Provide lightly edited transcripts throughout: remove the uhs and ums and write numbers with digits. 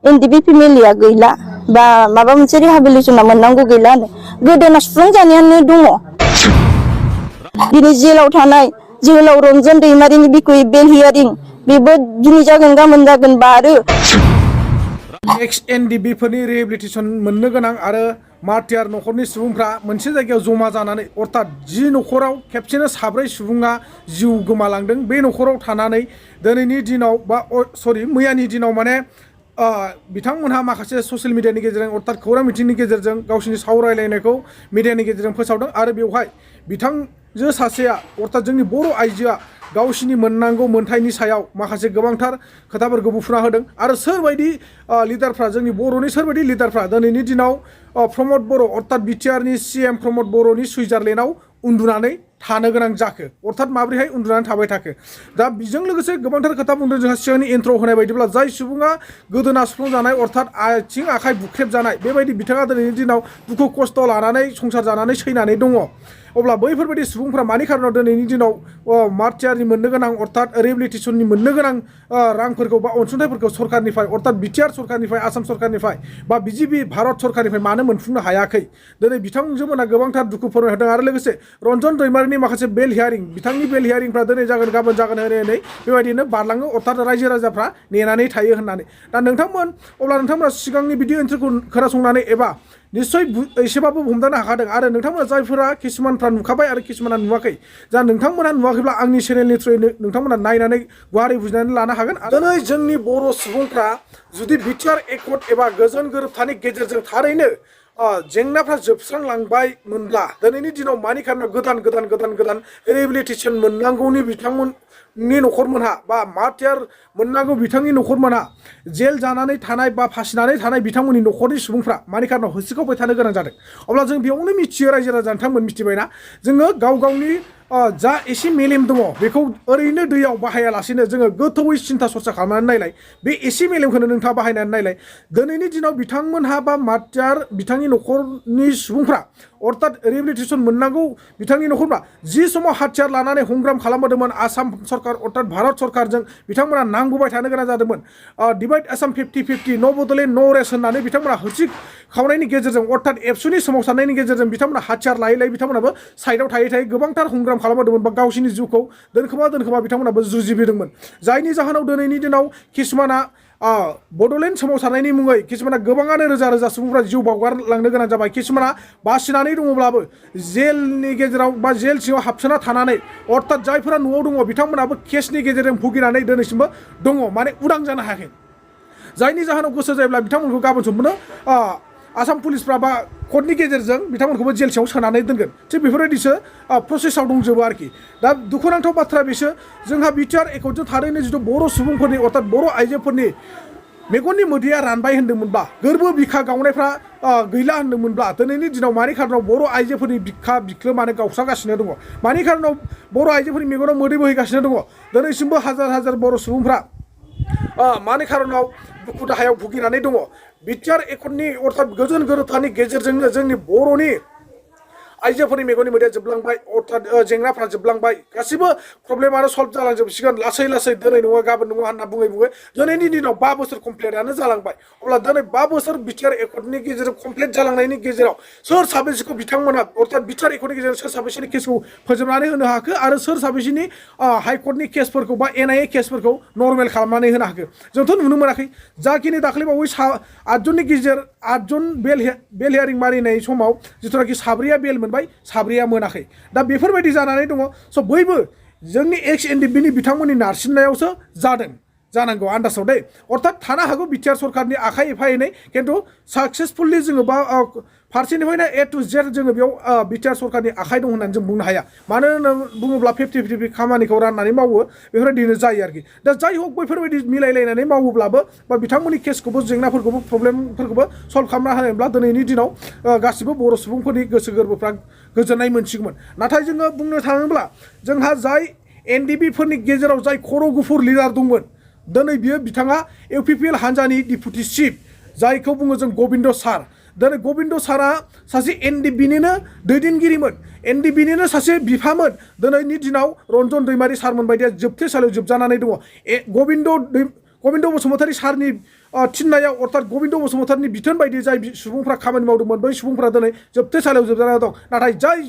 एनडिबि फेमिलिया गैला बा माबा मोनसे रिहाबिलिटेसना मोननांगौ गैला गोदोना सुफुंजानायानो दङ दिनै जेलाव थानाय जोहोलाव रन्जन दैमारिनि बिखय बेल हियारिं बेबो दिनै जागोन गाबोन जागोन बा आरो एक्स एनडिबि फोरनि रिहेबिलिटेसन मोननो गोनां आरो मार्टियार न'खरनि सुबुंफ्रा मोनसे जायगायाव जमा जानानै अर्थात जि न'खराव खेबसेनो साब्रै सुबुङा जिउ गोमालांदों बे न'खराव थानानै दिनैनि दिनाव बा मैयानि दिनाव माने बिथांमोनहा माखासे ससियेल मिडियानि गेजेरजों अर्थात खौरां मिथिंनि गेजेरजों गावसिनि सावरायलायनायखौ मिडियानि गेजेरजों फोसावदों आरो बेवहाय बिथांजो सासेया अर्थात जोंनि बर' आइजोआ गावसिनि मोननांगौ मोन्थायनि सायाव माखासे गोबांथार खोथाफोरखौ बुफ्रुना होदों आरो सोरबायदि लिडारफ्रा जोंनि बर'नि सोरबायदि लिडारफ्रा दिनैनि दिनाव प्रमद बर' अर्थात बिटिआरनि सीएम प्रमद बर'नि सुइजारलेण्डआव उन्दुनानै थानो गोनां जाखो अर्थात माबोरैहाय उन्दुनानै थाबाय थाखो दा बेजों लोगोसे गोबांथार खोथा बुंदों जोंहा सिगांनि इन्ट्र होनाय बायदिब्ला जाय सुबुङा गोदोना सुफ्लंजानाय अर्थात आथिं आखाइ बुख्रेबजानाय बेबायदि बिथाङा दिनैनि दिनाव दुखु खस्थ' लानानै संसार जानानै सैनानै दङ अब्ला बैफोरबायदि सुबुंफ्रा मानि खारनाव दिनैनि दिनाव मार्टियारनि मोननो गोनां अर्थात रिहेबिलिटेसननि मोननो गोनां रांफोरखौ बा अनसुंथाइफोरखौ सरकारनिफ्राय अर्थात बिटिआर सरकारनिफ्राय आसाम सरकारनिफ्राय बा बिजेपि भारत सरकारनिफ्राय मानो मोनफुंनो हायाखै दिनै बिथांजोमोना गोबांथार दुखु फोरमायहरदों आरो लोगोसे रन्जन दैमारिनि माखासे बेल हियारिं बिथांनि बेल हियारिंफ्रा दिनै जागोन गाबोन जागोन होनै बेबायदिनो बारलाङो अर्थात रायजो राजाफ्रा नेनानै थायो होननानै दा नोंथांमोन अब्ला नोंथांमोना सिगांनि भिडिअ इन्ट्रिखौ खोनासंनानै एबा निश्चय एसेबाबो हमदांनो हाखादों आरो नोंथांमोना जायफोरा किसुमानफ्रा नुखाबाय आरो किसुमाना नुवाखै जा नोंथांमोना नुवाखैब्ला आंनि चेनेलनि थ्रुयै नोंथांमोना नायनानै गुवारै बुजिनानै लानो हागोन दिनै जोंनि बर' सुबुंफ्रा जुदि बिटिआर एकर्ड एबा गोजोन गोरोबथानि गेजेरजों थारैनो जेंनाफ्रा जोबस्रांलांबाय मोनब्ला दिनैनि दिनाव मानि खारनाव गोदान रिहेबिलिटेसन मोननांगौनि बिथांमोननि न'खरमोनहा बा मार्टियार मोननांगौ बिथांनि न'खरमोनहा जेल जानानै थानाय बा फासिनानै थानाय बिथांमोननि न'खरनि सुबुंफ्रा मानि खारनाव होसिखावबाय थानो गोनां जादों अब्ला जों बेयावनो मिथियो रायजो राजा नोंथांमोन मिथिबायना जोङो गाव गावनि जा एसे मेलेम दङ बेखौ ओरैनो दैयाव बाहायालासेनो जोङो गोथौयै सिन्था सरसा खालामनानै नायलाय बे एसे मेलेमखौनो नोंथाङा बाहायनानै नायलाय दिनैनि दिनाव बिथांमोनहा बा मार्टियार बिथांनि न'खरनि सुबुंफ्रा अर्थात रिहेबिलिटेसन मोननांगौ बिथांनि न'खरफ्रा जि समाव हाथियार लानानै संग्राम खालामबोदोंमोन आसाम सरकार अर्थात भारत सरकारजों बिथांमोना नांबोबाय थानो गोनां जादोंमोन डिभाइड आसाम 50-50 न' बड'लेण्ड न' रेस होननानै बिथांमोना होसिग खावनायनि गेजेरजों अर्थात एबसुनि सोमावसारनायनि गेजेरजों बिथांमोना हाथियार लायै बिथांमोनाबो साइडआव थायै गोबांथार संग्राम खालामबोदोंमोन बा गावसिनि जिउखौ दोनखोमा बिथांमोनाबो जुजिबोदोंमोन जायनि जाहोनाव दिनैनि दिनाव किसुमाना बड'लेण्ड सोमावसारनायनि मुङै किसुमाना गोबाङानो रोजा सुबुंफ्रा जिउ बावगारलांनो गोनां जाबाय किसुमाना बासिनानै दङब्लाबो जेलनि गेजेराव बा जेल सिङाव हाबसोना थानानै अर्थात जायफोरा न'आव दङ बिथांमोनाबो केसनि गेजेरजों भुगिनानै दिनैसिमबो दङ माने उदां जानो हायाखै जायनि जाहोनाव गोसो जायोब्ला बिथांमोनखौ गाबोन समफोरनो आसाम पुलिसफ्रा बा कर्टनि गेजेरजों बिथांमोनखौबो जेल सिङाव सोनानै दोनगोन थिग बेफोरबायदिसो प्रसेसआव दंजोबो आरोखि दा दुखुनांथाव बाथ्रा बेसो जोंहा बिटिआर एकर्डजों थारैनो जिथु बर' सुबुंफोरनि अर्थात बर' आइजोफोरनि मेगननि मोदैया रानबाय होन्दोंमोनब्ला गोरबो बिखा गावनायफ्रा गैला होन्दोंमोनब्ला दिनैनि दिनाव मानि खारनाव बर' आइजोफोरनि बिखा बिख्लो माने गावस्रागासिनो दङ मानि खारनाव बर' आइजोफोरनि मेगनाव मोदै बोहैगासिनो दङ दिनैसिमबो हाजार बर' सुबुंफ्रा मानि खारनाव दुखु दाहायाव भुगिनानै दङ बिटिआर एकर्डनि अर्थात गोजोन गोरोबथानि गेजेरजोंनो जोंनि बर'नि आइजोफोरनि मेगननि मोदैया जोबलांबाय अर्थात जेंनाफ्रा जोबलांबाय गासिबो प्रब्लेमानो सल्भ जालांजोबसिगोन लासै दिनै नङा गाबोन नङा होनना बुङै दिनैनि दिनाव 5 बोसोर कमप्लिटआनो जालांबाय अब्ला दिनै 5 बोसोर बिटिआर एकर्डनि गेजेरजों कमप्लिट जालांनायनि गेजेराव सोर साबेसेखौ बिथांमोना अर्थात बिटिआर एकर्डनि गेजेरजों सोर साबेसेनि केसखौ फोजोबनानै होनो हाखो आरो सोर साबेसेनि हाइकर्टनि केसफोरखौ बा NIA केसफोरखौ नर्मेल खालामनानै होनो हाखो जोंथ' नुनो मोनाखै जाखिनि दाख्लैबावै 8 जननि गेजेर 8 जन बेल हियारिं मारिनाय समाव जिथुनाखि साब्रैया बेल मोनबाय साब्रैया मोनाखै दा बेफोरबायदि जानानै दङ स' बयबो जोंनि एक्स एनडिबिनि बिथांमोननि नारसिननायावसो जानांगौ आन्दासाव दै अर्थात थानो हागौ बिटिआर सरकारनि आखाइ एफा एनै खिन्थु साक्सेसफुलि जोङो बा फारसेनिफ्रायनो A to Z जोङो बेयाव बिटिआर सरकारनि आखाइ दं होननानै जों बुंनो हाया मानो होननानै बुङोब्ला 50-50 खामानिखौ राननानै मावो बेफोरबायदिनो जायो आरोखि दा जाय हक बैफोरबायदि मिलायलायनानै मावोब्लाबो बा बिथांमोननि केसखौबो जेंनाफोरखौबो प्रब्लेमफोरखौबो सल्भ खालामना होनायब्ला दिनैनि दिनाव गासिबो बर' सुबुंफोरनि गोसो गोरबोफ्रा गोजोननाय मोनसिगौमोन नाथाय जोङो बुंनो थाङोब्ला जोंहा जाय एनडिबिफोरनि गेजेराव जाय खर' गुफुर लिडार दंमोन दिनै बियो बिथाङा UPPL हान्जानि डिपुटि चिफ जायखौ बुङो जों गबिन्द सार दिनै गबिन्द सारा सासे एनडिबिनिनो दैदेनगिरिमोन एनडिबिनिनो सासे बिफामोन दिनैनि दिनाव रन्जन दैमारि सारमोन बायदिया जोबथेसालियाव जोबजानानै दङ गबिन्द बसुमतारी सारनि थिननायाव अर्थात गबिन्द बसुमतारिनि बिथोन बायदि जाय सुबुंफ्रा खामानि मावदोंमोन बै सुबुंफ्रा दिनै जोबथेसालियाव जोबजाना दं नाथाय जाय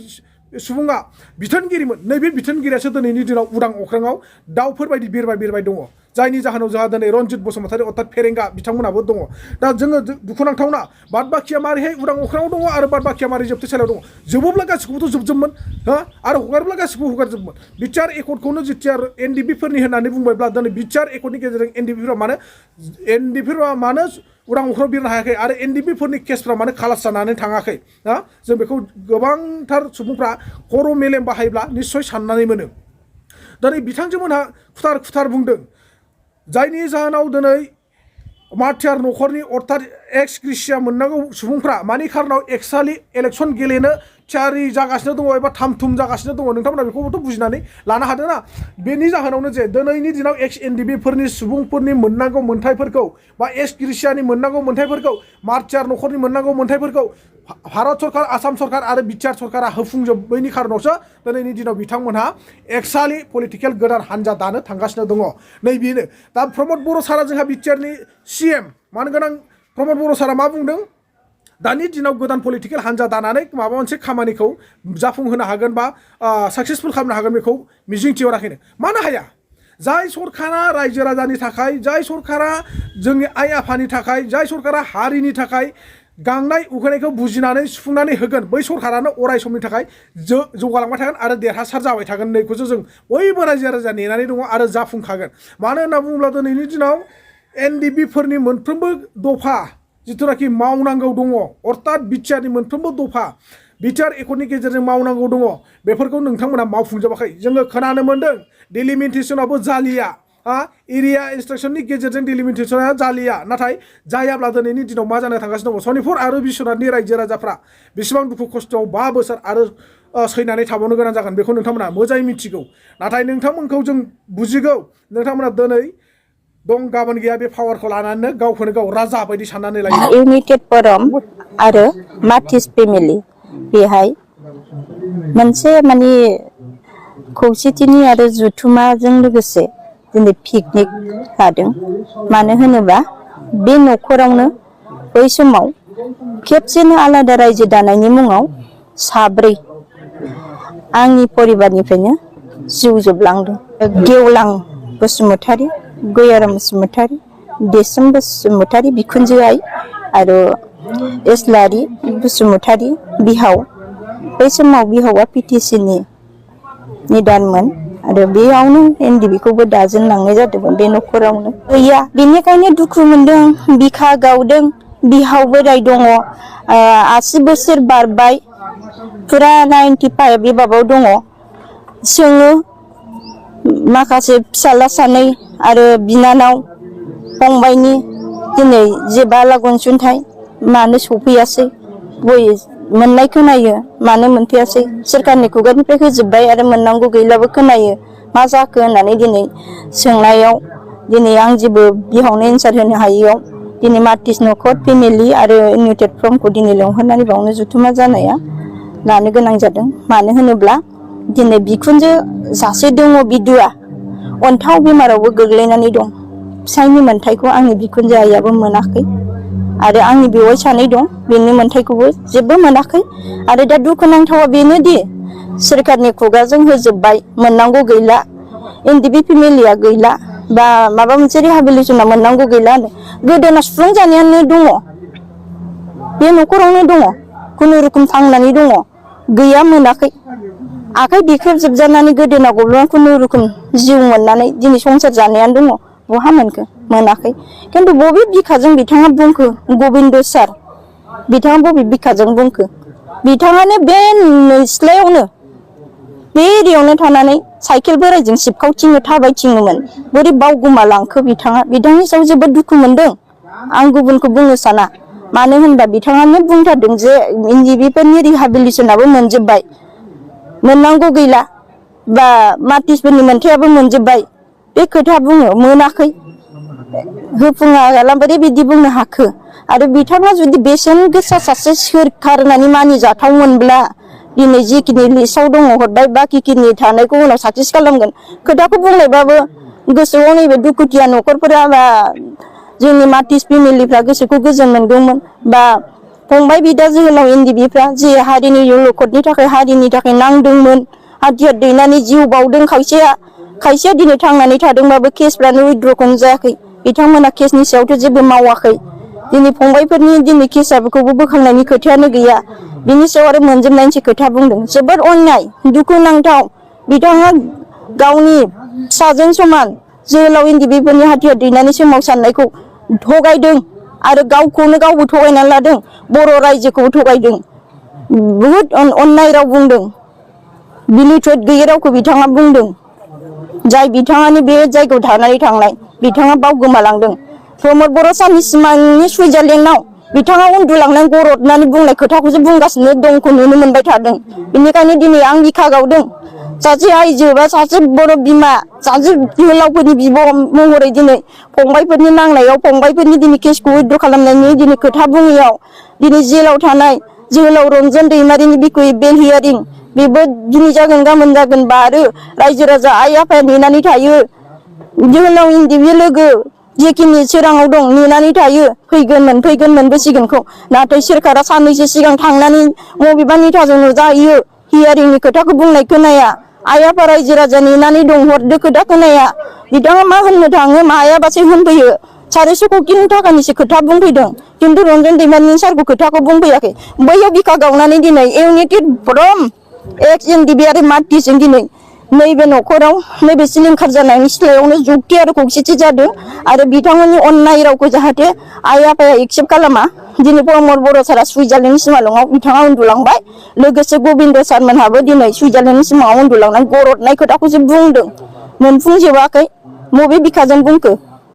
सुबुङा बिथोनगिरिमोन नैबे बिथोनगिरियासो दिनैनि दिनाव उदां अख्राङाव दाउफोरबायदि बिरबाय दङ जायनि जाहोनाव जोंहा दिनै रन्जित बसुमतारि अर्थात फेरेंगा बिथांमोनाबो दङ दा जोङो दुखुनांथावना बाद बाखिया मारैहाय उदां अख्राङाव दङ आरो बाद बाखिया मारै जोबथेसालियाव दङ जोबोब्ला गासिखौबोथ' जोबजोबमोन हो आरो हगारोब्ला गासिखौबो हगारजोबमोन बिटिआर एकर्डखौनो जेथिया एनडिपिफोरनि होननानै बुंबायब्ला दिनै बिटिआर एकर्डनि गेजेरजों एनडिपिफोरा मानो उदां अख्राङाव बिरनो हायाखै आरो एनडिपिफोरनि केसफ्रा मानो खालास जानानै थाङाखै ना जों बेखौ गोबांथार सुबुंफ्रा खर' मेलेम बाहायब्ला निस्सय साननानै मोनो दिनै बिथांजोमोनहा खुथार बुंदों जायनि जाहोनाव दिनै मार्टियार न'खरनि अर्थात एक्स ग्रेसिया मोननांगौ सुबुंफ्रा मानि खारनाव एक्सुवेलि इलेक्सन गेलेनो थियारि जागासिनो दङ एबा थाम-थुम जागासिनो दङ नोंथांमोना बेखौबोथ' बुजिनानै लानो हादोंना बेनि जाहोनावनो जे दिनैनि दिनाव एक्स एनडिपिफोरनि सुबुंफोरनि मोननांगौ मोन्थायफोरखौ बा एक्स ग्रेसियानि मोननांगौ मोन्थायफोरखौ मार्टियार न'खरनि मोननांगौ मोन्थायफोरखौ भारत सरकार आसाम सरकार आरो बिटिआर सरकारा होफुंजोबैनि खारनावसो दिनैनि दिनाव बिथांमोनहा एक्सुवेलि पलिटिकेल गोदान हान्जा दानो थांगासिनो दङ नैबेनो दा प्रमद बर' सारा जोंहा बिटिआरनि CM मानो गोनां प्रमद बर' सारा मा बुंदों दानि दिनाव गोदान पलिटिकेल हान्जा दानानै माबा मोनसे खामानिखौ जाफुंहोनो हागोन बा साक्सेसफुल खालामनो हागोन बेखौ मिजिंथिहराखैनो मानो हाया जाय सरकारा रायजो राजानि थाखाय जाय सरकारा जोंनि आइ आफानि थाखाय जाय सरकारा हारिनि थाखाय गांनाय उखैनायखौ बुजिनानै सुफुंनानै होगोन बै सरकारानो अराय समनि थाखाय जौगालांबाय थागोन आरो देरहासार जाबाय थागोन नैखौसो जों बयबो रायजो राजा नेनानै दङ आरो जाफुंखागोन मानो होनना बुङोब्ला दिनैनि दिनाव एनडिपिफोरनि मोनफ्रोमबो दफा जिथुनाखि मावनांगौ दङ अर्थात बिटिआरनि मोनफ्रोमबो दफा बिटिआर एकर्डनि गेजेरजों मावनांगौ दङ बेफोरखौ नोंथांमोना मावफुंजोबाखै जोङो खोनानो मोन्दों डिलिमिटेसनाबो जालिया एरिया इन्सट्राक्सननि गेजेरजों डिलिमिटेसना जालिया नाथाय जायाब्ला दिनैनि दिनाव मा जानो थांगासिनो दङ सनितपुर आरो बिश्वनाथनि रायजो राजाफ्रा बेसेबां दुखु खस्थ'आव 5 बोसोर आरो सैनानै थाबावनो गोनां जागोन बेखौ नोंथांमोना मोजाङै मिथिगौ नाथाय नोंथांमोनखौ जों बुजिगौ नोंथांमोना दिनै दं गाबोन गैया बे पावारखौ लानानै गावखौनो गाव राजा बायदि साननानै लायो इउनाइटेड फरम आरो मार्टिस फेमिलि बेहाय मोनसे माने खौसेथिनि आरो जुथुमाजों लोगोसे दिनै पिकनिक लादों मानो होनोबा बे न'खरावनो बै समाव खेबसेनो आलादा रायजो दानायनि मुङाव साब्रै आंनि परिबारनिफ्रायनो जिउ जोबलांदों गेवलां बसुमतारि गयाराम बसुमतारि देसोम बसुमतारि बिखुनजो आइ आरो एस्लारि बसुमतारि बिहाव बै समाव बिहावा पिटिसिनि निदानमोन आरो बेयावनो एनडिपिखौबो दाजेनलांनाय जादोंमोन बे न'खरावनो गैया बेनिखायनो दुखु मोनदों बिखा गावदों बिहाव बोराय दङ 80 बोसोर बारबाय फुरा 95 बे बाबाव दङ सोङो माखासे फिसाला सानै आरो बिनानाव फंबायनि दिनै जेबालाग अनसुंथाइ मानो सफैयासै बय मोननाय खोनायो मानो मोनफैयासै सोरखारनि खुगानिफ्राय होजोबबाय आरो मोननांगौ गैलाबो खोनायो मा जाखो होननानै दिनै सोंनायाव दिनै आं जेबो बिहावनो एन्सार होनो हायैयाव दिनै मार्टिस न'खर फेमिलि आरो इउनाइटेड फरमखौ दिनै लेंहरनानै बावनो जुथुमा जानाया लानो गोनां जादों मानो होनोब्ला दिनै बिखुनजो सासे दङ बिदुआ अन्थाव बेमारावबो गोग्लैनानै दं फिसायनि मोन्थायखौ आंनि बिखुनजो आइयाबो मोनाखै आरो आंनि बेवाइ सानै दं बेनि मोन्थायखौबो जेबो मोनाखै आरो दा दुखुनांथावा बेनोदि सोरखारनि खुगाजों होजोबबाय मोननांगौ गैला एनडिपि फेमिलिया गैला बा माबा मोनसे रिहाबिलिटेसना मोननांगौ गैला गोदोना सुफुंजानायानो दङ बे न'खरावनो दङ खुनुरुखुम थांनानै दङ गैया मोनाखै आखाइ देख्रेबजोबजानानै गोदोना गब्लं खुनुरुखुम जिउ मोननानै दिनै संसार जानायानो दङ बहा मोनखो मोनाखै खिन्थु बबे बिखाजों बिथाङा बुंखो गबिन्द सार बिथाङा बबे बिखाजों बुंखो बिथाङानो बे सिथ्लायावनो बे एरियायावनो थानानै साइकेल बोराइजों सिबखावथिङो थाबायथिङोमोन बोरै बावगोमालांखो बिथांनि सायाव जोबोद दुखु मोनदों आं गुबुनखौ बुंनो साना मानो होनबा बिथाङानो बुंथारदों जे एनडिपिफोरनि रिहाबिलिटेसनाबो मोनजोबबाय मोननांगौ गैला बा मार्टिसफोरनि मोन्थायाबो मोनजोबबाय बे खोथा बुङो मोनाखै होफुङा बोरै बिदि बुंनो हाखो आरो बिथाङा जुदि बेसेन गोसा सासे सोरखार होननानै मानिजाथावमोनब्ला दिनै जिखिनि लिस्टआव दङ हरबाय बाखिखिनि थानायखौ उनाव साक्सेस खालामगोन खोथाखौ बुंलायबाबो गोसोआव नैबे दुखुथिया न'खरफोरा बा जोंनि मार्टिस फेमिलिफ्रा गोसोखौ गोजोन मोनगौमोन बा फंबाय बिदा जोहोलाव एनडिबिफ्रा जे हारिनि अलखदनि थाखाय हारिनि थाखाय नांदोंमोन हाथियार दैनानै जिउ बाउदों खायसेया दिनै थांनानै थादोंबाबो केसफ्रानो उइद्र'खौनो जायाखै बिथांमोना केसनि सायावथ' जेबो मावाखै दिनै फंबायफोरनि दिनै केसआबोखौबो बोखांनायनि खोथायानो गैया बिनि सायाव आरो मोनजोबनायनिसो खोथा बुंदों जोबोद अन्याय दुखुनांथाव बिथाङा गावनि फिसाजों समान जोहोलाव एनडिबिफोरनि हाथियार दैनानै सोमावसारनायखौ थगायदों आरो गावखौनो गावबो थगायनानै लादों बर' रायजोखौबो थगायदों बुहुद अन्याय राव बुंदों बिलिफेट गैयै रावखौ बिथाङा बुंदों जाय बिथाङानो बे जायगायाव थानानै थांनाय बिथाङा बावगोमालांदों प्रमद बर' साननि सिमांनि सुइजारलेण्डआव बिथाङा उन्दुलांनानै गरदनानै बुंनाय खोथाखौसो बुंगासिनो दंखौ नुनो मोनबाय थादों बेनिखायनो दिनै आं बिखा गावदों सासे आइजो बा सासे बर' बिमा सासे जोहोलावफोरनि बिब' महरै दिनै फंबायफोरनि नांनायाव फंबायफोरनि दिनै केसखौ उइद्र' खालामनायनि दिनै खोथा बुङैयाव दिनै जेलाव थानाय जोहोलाव रन्जन दैमारिनि बिखय बेल हियारिं बेबो दिनै जागोन गाबोन जागोन बा आरो रायजो राजा आइ आफाया नेनानै थायो जोहोलाव एनडिबि लोगो जेखिनि सोराङाव दं नेनानै थायो फैगोन मोनबोसिगोनखौ नाथाय सोरखारा साननैसो सिगां थांनानै बबेबा नेताजों नुजाहैयो हियारिंनि खोथाखौ बुंनाय खोनाया आइ आफा रायजो राजा नेनानै दं हरदो खोथा खोनाया बिथाङा मा होननो थाङो मायाबासो होनफैयो 400 कौटिनि थाखानिसो खोथा बुंफैदों खिन्थु रन्जन दैमारिनि सारखौ खोथाखौ बुंफैयाखै बैयाव बिखा गावनानै दिनै इउनाइटेड फ्रम एक्स एनडिबि आरो मार्टिसजों दिनै नैबे न'खराव नैबे सिलिंखार जानायनि सिथ्लायावनो जुक्ति आरो खौसेथि जादों आरो बिथांमोननि अन्नाय रावखौ जाहाथे आइ आफाया एक्सेप्ट खालामा दिनै प्रमद बर' सारा सुइजारलेण्डनि सिमालङाव बिथाङा उन्दुलांबाय लोगोसे गबिन्द सारमोनहाबो दिनै सुइजारलेण्डनि सिमाङाव उन्दुलांनानै गरदनाय खोथाखौसो बुंदों मोनफुंजोबाखै बबे बिखाजों बुंखो